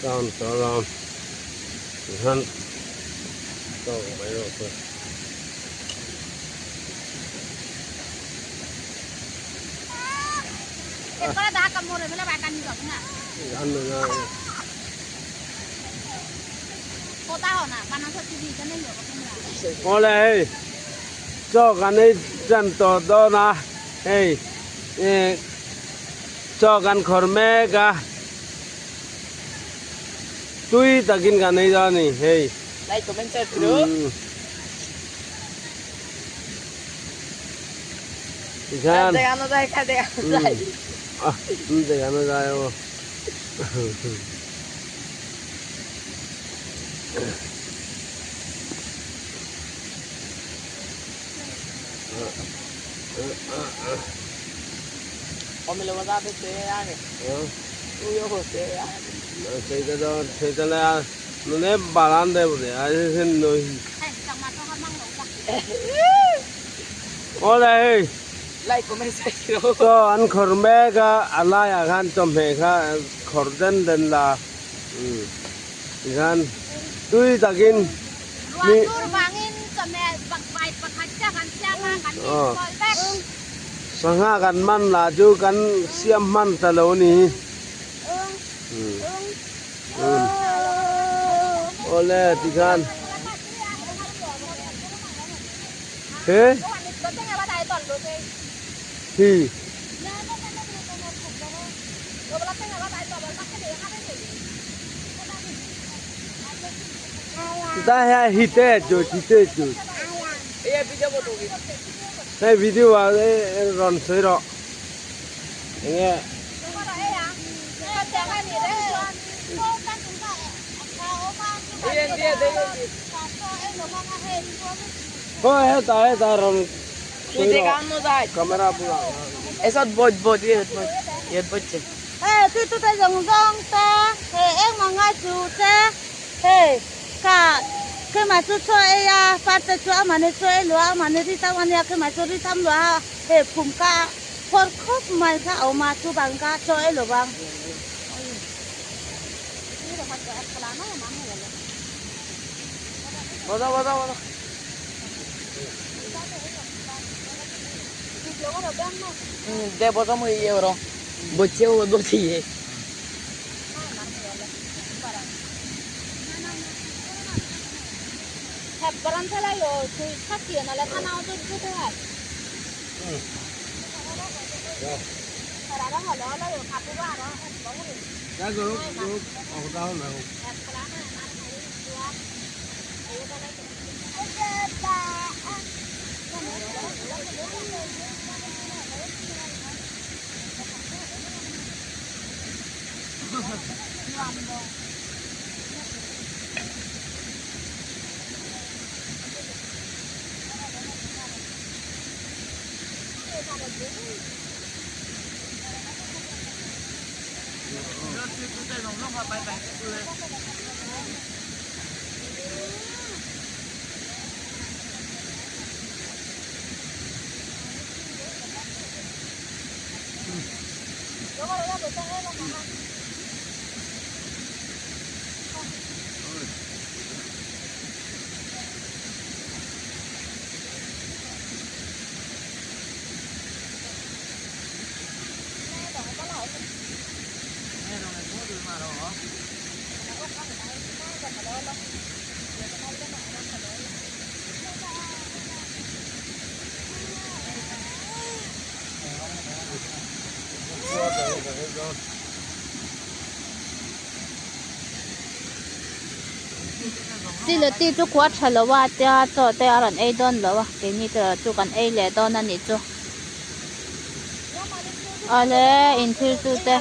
Sound tawh alawm tikhan tawk mai rawh se. Awle hei chaw kan ei tan tawh dawn a hei eh chaw kan khawr mek a tui takin kan ei dawn a ni hei. Like comment share tiro. Tikhan দেখানো যায় খা দেখানো যায়। দেখানো যায় ও। অমিলে বাজা আছে আগে। তুইও হতে আগে। সেইটা তো সেইটা মানে বাগান দেয় বোধ হয় নই। Awle hei. Like comment share tiro. Chaw an khawr mek a, a laiah khan chawhmeh kha khawr den den la tikhan tui takin mi sangha kan man lah chu kan siam hman ta lo a ni. Awle tikhan he. Hi. Ta ha hi te chu hi te chu. এই video photo. Hei video ah rawn sawi rawh. Enge. Khawi hetah hetah rawn তুই দেখানো যায়। Camera bulah. এসব বই বই দিয়ে বই ইয়ে বইছে। Hey, tôi tôi tôi dùng rong ta, hey em mà ngay chú ta, hey cả cái mà chú cho ấy à, phát cho chú mà nên cho ấy lúa mà nên đi tao mà nên cái mà chú đi thăm lúa, hey phum cả, phun khóc mày cả ông mà chú bằng cả cho ấy lúa bằng. বজা বজা বজা। দে বজা মই ইয়ে বড় বলছে ও বলছে ইয়ে। Silati chu khua tha lo a tia chaw te a rawn ei dawn lo a keini te chu kan ei leh dawn a nih chu awle in thil chu te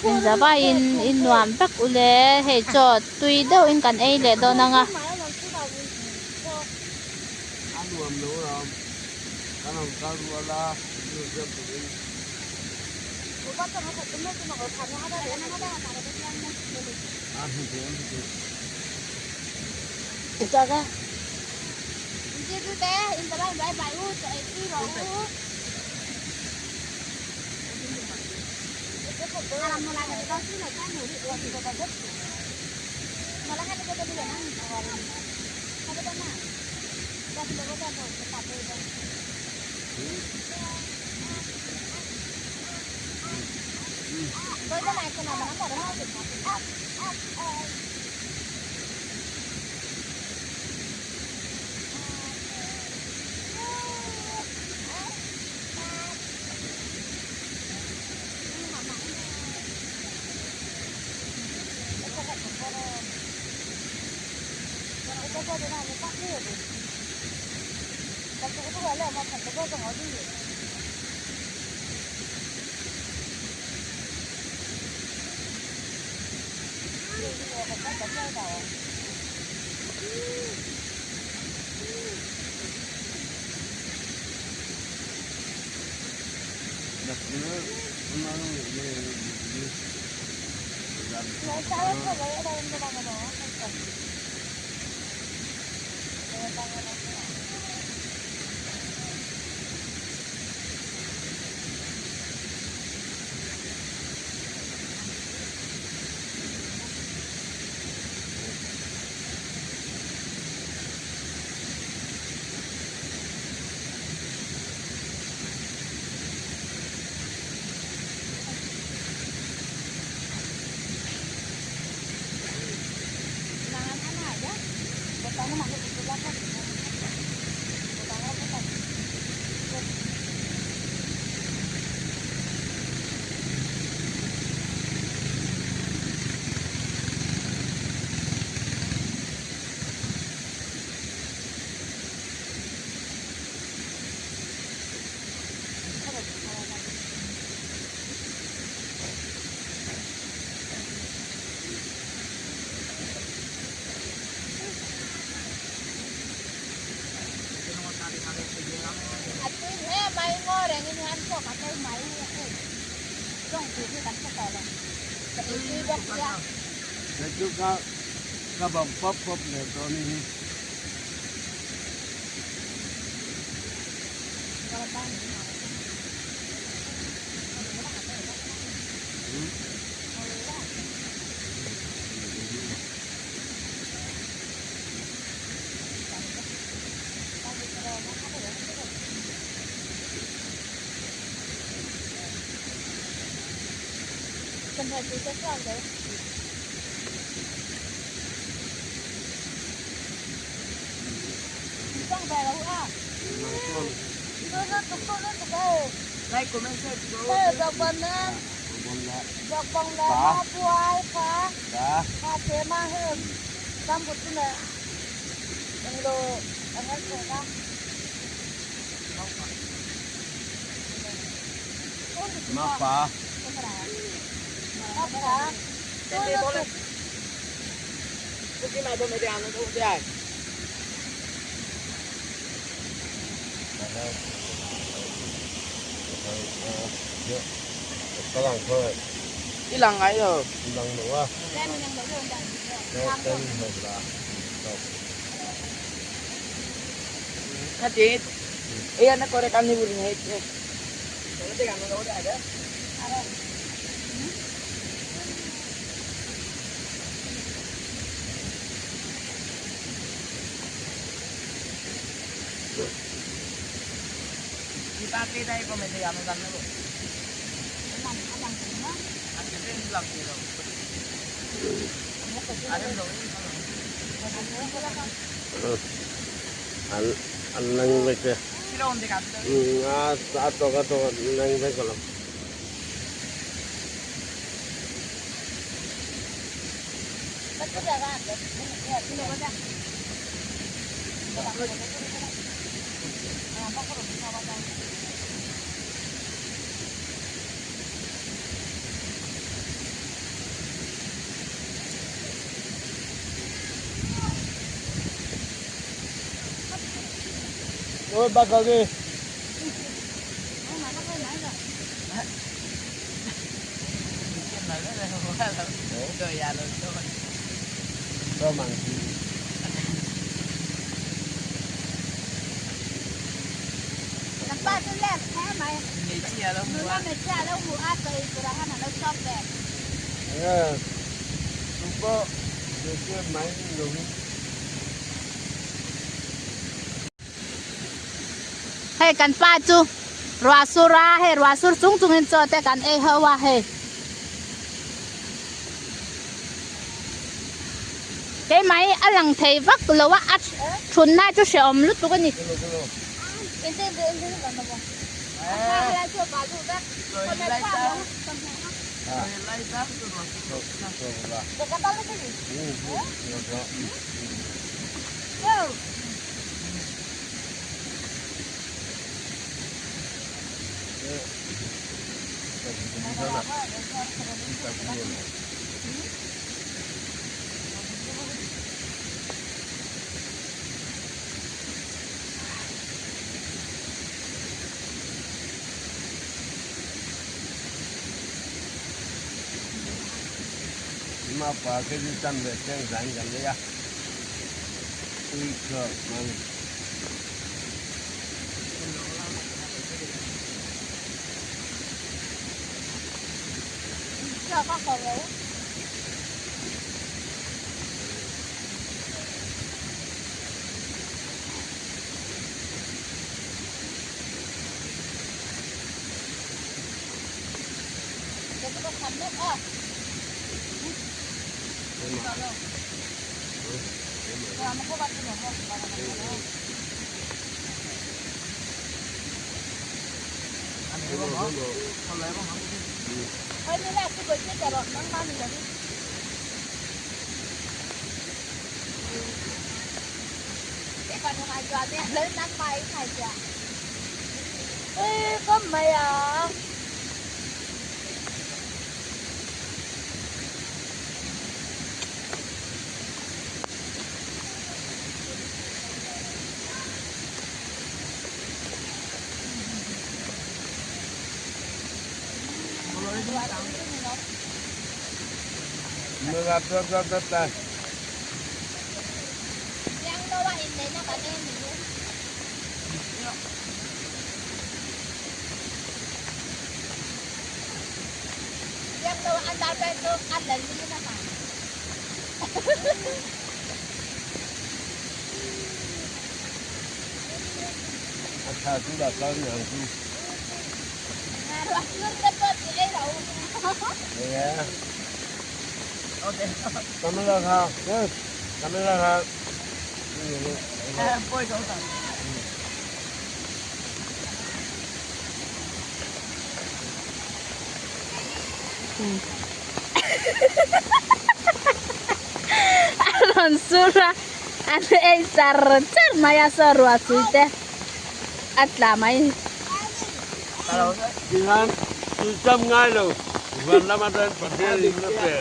in zavaiin in nuam vek ule hei chaw tui deuh in kan ei leh dawn ang a. Ka bang pop pop leh tawh a ni hi. Like, comment, share. Ilang ấy rồi. Ilang nữa. Thật chị. Ê nó có cái cam như bùn hết. Anh về kìa. À, to to nâng về còn. Ôi bà có gì? Tupawh zirtir mai ni lovin. Hei kan pa chu ruah sur a, hei ruah sur chung chungin chaw te kan ei ho a hei. Keimah hi a lang thei vak lo a, a thunna chu hrehawm lutuk a ni. Mapa cái gì tâm về trên rãnh gần đây à Ui trời mày A rawn sur a, an ei char char mai a saw ruah sui te a tla mai. Tihian tuicham ngai lo vanram atangin Pathian in a pe.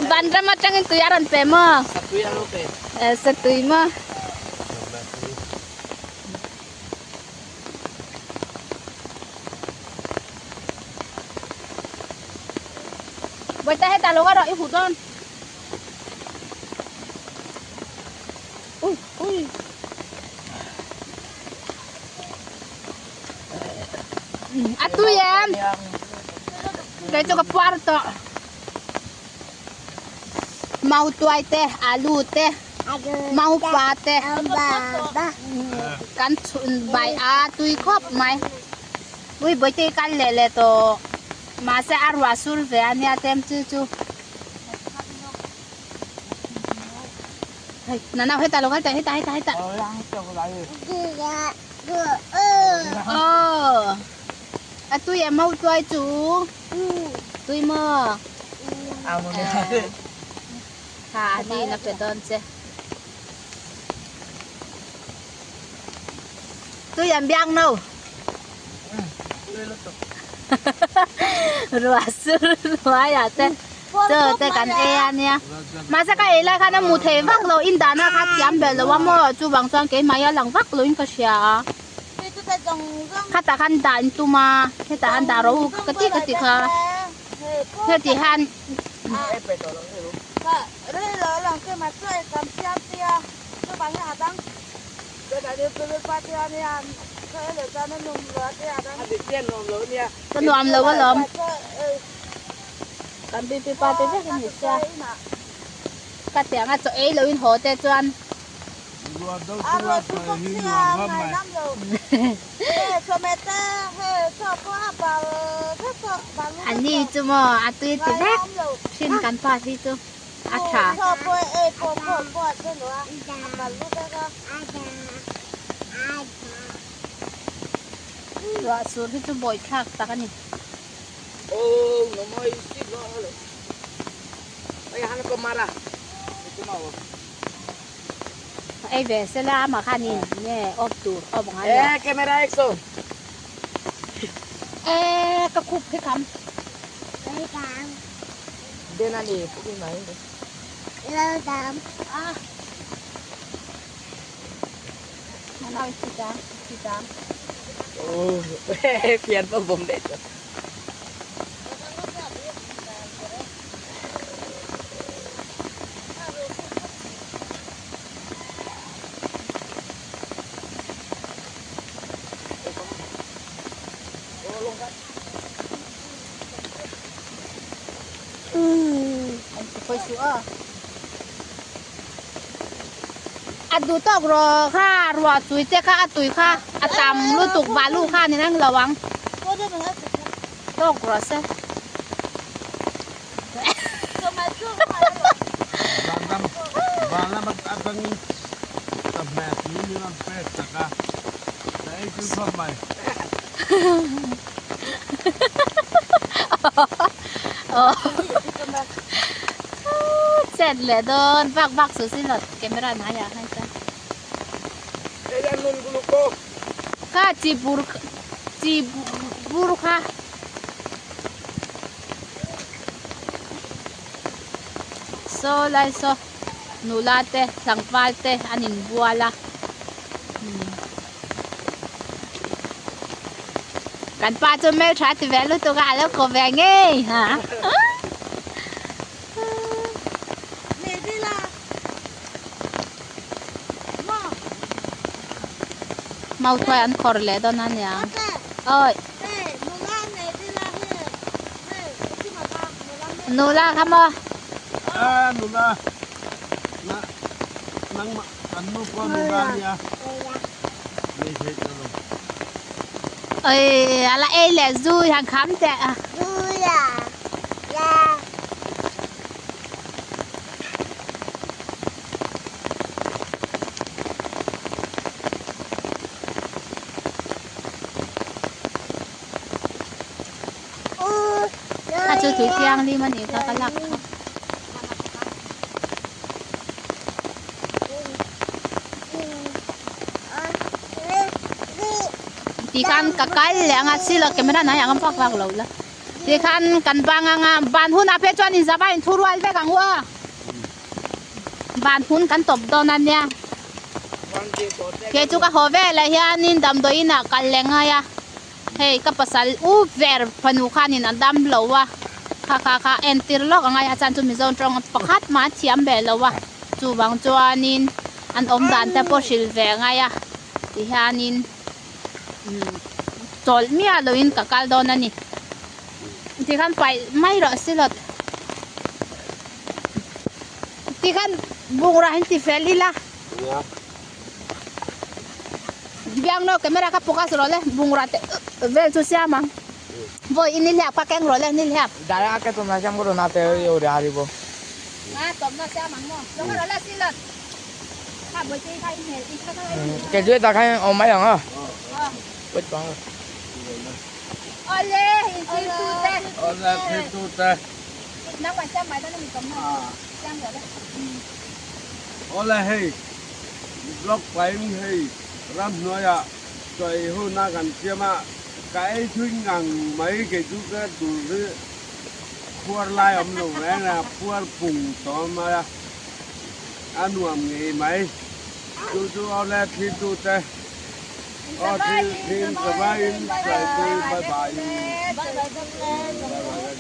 Vanram atangin tui a rawn pe maw? Satui a lo pe. Satui maw? Bawihtah hetah lo ka rawh i huh dawn. Ui ui. A tui em. Kei chu ka puar tawh. Mau tuai te, alu te, mau pa te kan chhun bai a tui khawp mai. Ui Bawihtei kal leh leh tawh. Mahse a ruah sur ve a nia tlem chu chu. Hei nana heta lo kal teh heta heta heta. Aw a tui em ho tuai chu tui maw ha ani in a pe dawn che tui em biang no. Ruah sur hnuaiah te chaw te kan ei a nia mahse ka ei lai khan a hmu thei vak lo in dahna kha thiam ber lo a maw chuvang chuan keimah hi a lang vak lo in ka hria a khatah khan dah in tum a hetah khan dah rawh u ka ti ka ti kha heti hian. Ka nuam lo alawm. Kan pi pi pa te vek a ni sia. Ka tiang a chaw ei loin haw te chuan. A ni chu maw a tui ti vek thin kan pa hi chu a tha. Ruah sur hi chu bawi thlak tak a ni. Ei ve sela amah khan in nge awp tur awp ngai lo. Eh camera action. Eh ka khup khi kham. Den ani pukin mai. Ah. Mana kita kita. Oh, fian pa bom det. A duh tawk rawh kha ruah tui te kha a tui kha a tam lutuk balu kha ni reng lo ang tawk rawh se. Chet leh dawn vak vak suh si lot camera hnaiah khan chuan. Kha chi bur chi bur kha. Saw lai saw nula te tlangval te an inbual a. Kan pa chu hmeltha ti ve lutuk a, a lo ko ve ngei ha. Mauthuai an khawr leh dawn a niang. Awi. Nula kha maw? Nula. Nangmah kan nu pawh nula a nia. Nei theih ta lo. Oi a la ei leh zui han kham teh a. A chu tui thianghlim a nih kha ka lak kha. Tikhan ka kal leh anga silo camera hnai ang vak vak lo la tikhan kan bang anga ban hunah phei chuan inzava in thu rual vek ang u a ban hun kan tawp dawn a nia kei chu ka haw velah hianin damdawiin ah kal leh ngai a. Hei ka pasal u ver fanu khanin a dam lo a, kha kha kha entir lawk a ngai a chuan chu Mizo tawng pakhat mah a thiam ve lo a, chuvang chuanin an awm dan te pawh hrilh ve a ngai a, tihianin umm chawlh miah loin ka kal dawn a ni. Tikhan paih mai rawh si lawt. Tikhan bungrua hi ti fel ila. Biang no camera kha focus rawh le bungrua te vel chu siam ang vawi in ni hliap kha keng rawh le ni hliap. Dara ka tumna siam ko na te yo ri hari bo. Nga tumna siam ang maw lo rawh le si lot kha bawih te kha i hmel i kha kha Ke chu ta kha om mai ang a. Wait bang. Ole in thil tu te. Ole thil tu te. Nang mai siam mai ta ni tumna siam rawh le. Awle hei blog pahin hei ramhnuaiah chawi huna kan siam a, ka ei thui ngang mai kei chu ka tur hi phuar lai awm lo reng a, phuar pung tawh mai a, a nuam ngei mai. Chu chu awle thlitu te aw thil thil zavaiin sawi tui bye bye. Bye bye.